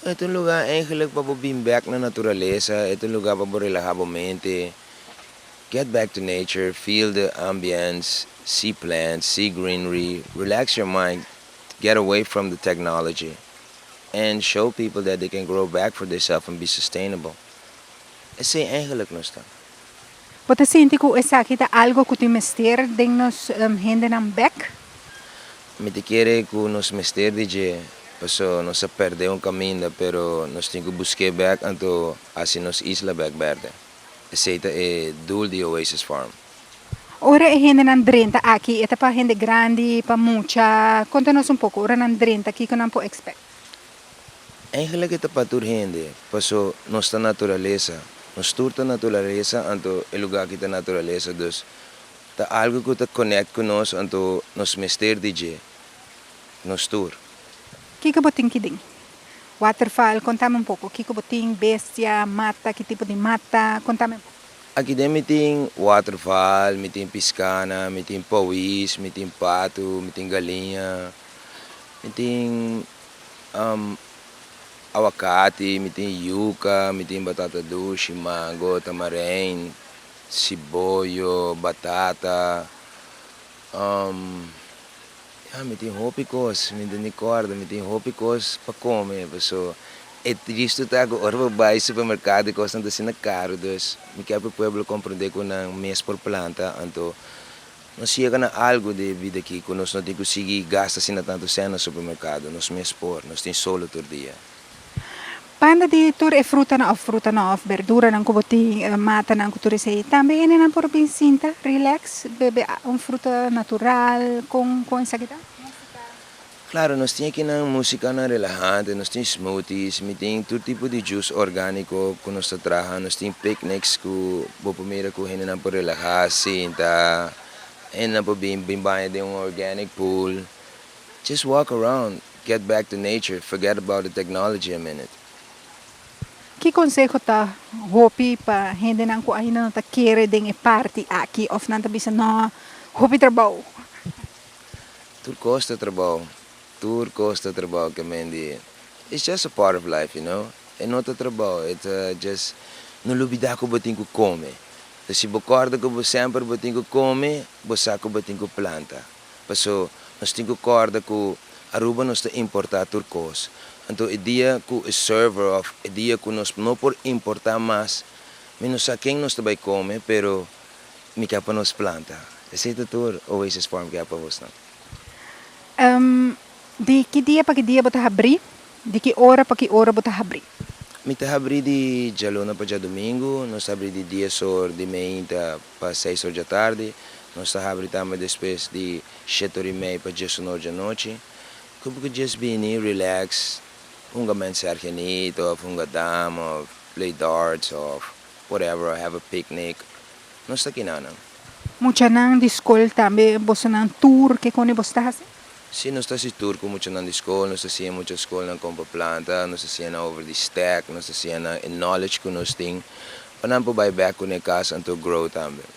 E ta un lugar eigenlijk pa bo bin back na naturalesa, e ta un lugar pa bo relaha bo mente, get back to nature, feel the ambience, see plants, see greenery, relax your mind, get away from the technology and show people that they can grow back for themselves and be sustainable. Esey eigenlijk nos ta. Bo ta sinti cu esaki ta algo cu tin mester den nos hendenan bek? Mi ta kere cu nos mester di dje, paso nos a perde un caminda, pero nos tin cu busque bek anto haci nos isla bek berde. Esey ta e doel di Oasis Farm. Ora e hendenan drenta aki, e ta pa hende grandi, pa mucha? Conta nos un poco, ora nan drenta, kico nan por expect? Eigenlijk e ta pa tur hende, paso nos ta naturalesa. Nos tur ta naturalesa, anto e lugar aki ta naturalesa, dus ta algo cu ta connect cu nos, anto nos mester di dje, nos tur. Kico bo tin aki den? Waterval, contame un poco. Kico bo tin, bestia, mata, ki tipo di mata? Contame un poco. Aki den mi tin waterval, mi tin piscana, mi tin pawis, mi tin pato, mi tin galiña, mi tin awacati, mi tin yuca, mi tin batata dushi, mango, tamarijn, siboyo, batata. Ja, mi tin hopi cos, mi no ta corda, mi tin hopi cos pa come, so e tristo ta cu ora bo bay supermercado e cosnan ta asina caro, dus mi kier pa e pueblo comprende cu nan mes por planta, anto nos yega na algo di bida aki cu nos no tin cu sigui gasta asina tanto cen na supermercado, nos mes por, nos tin solo tur dia. Banda di tur e frutanan of frutanan of berduranan cu bo tin, matanan cu tur esey, tambe hendenan por bin sinta, relax, bebe un fruta natural, con esaki ta? Claro, nos tin akinan musicanan relahante, nos tin smoothies, mi tin tur tipo di juice organico cu nos ta traha, nos tin picnics cu bo por mira cu hendenan por relaha, sinta, hendenan por bin baña den un organic pool. Just walk around, get back to nature, forget about the technology a minute. Ki conseho ta hopi pa hendenan cu ainda no ta kere den e parti aki of nan ta bisa no, hopi trabou? Tur cos ta trabou, tur cos ta trabou, ke men di. It's just a part of life. E no ta trabou, it's just no lubida cu bo tin cu come. Si bo corda cu bo semper bo tin cu come, bo sa cu bo tin cu planta. Paso nos tin cu corda cu Aruba nos ta importa tur cos. Anto e dia cu e server of e dia cu nos no por importa mas, mi no sa ken nos ta bay come, pero mi kier pa nos planta. Esey ta tur Oasis Farm kier pa bosnan. Di ki dia pa ki dia bo ta habri? Di ki ora pa ki ora bo ta habri? Mi ta habri di dialuna pa diadomingo, nos ta habri di 10 or di mainta pa 6 or di atardi. Nos ta habri tambe despues di 7:30 pa 10 or di anochi. Como cu just bini, relax, hunga mensagenito, of hunga dama, of play darts, of whatever, or have a picnic. Nos ta akinan. Muchanan di scol tambe, bosonan tour, cu con bo ta haci? Si, nos ta tour cu muchanan di scol, nos ta siña mucha scolnan con pa planta, nos ta siña over di stack, nos ta siña e knowledge cu nos tin, pa nan por bay back cu na cas anto grow tambe.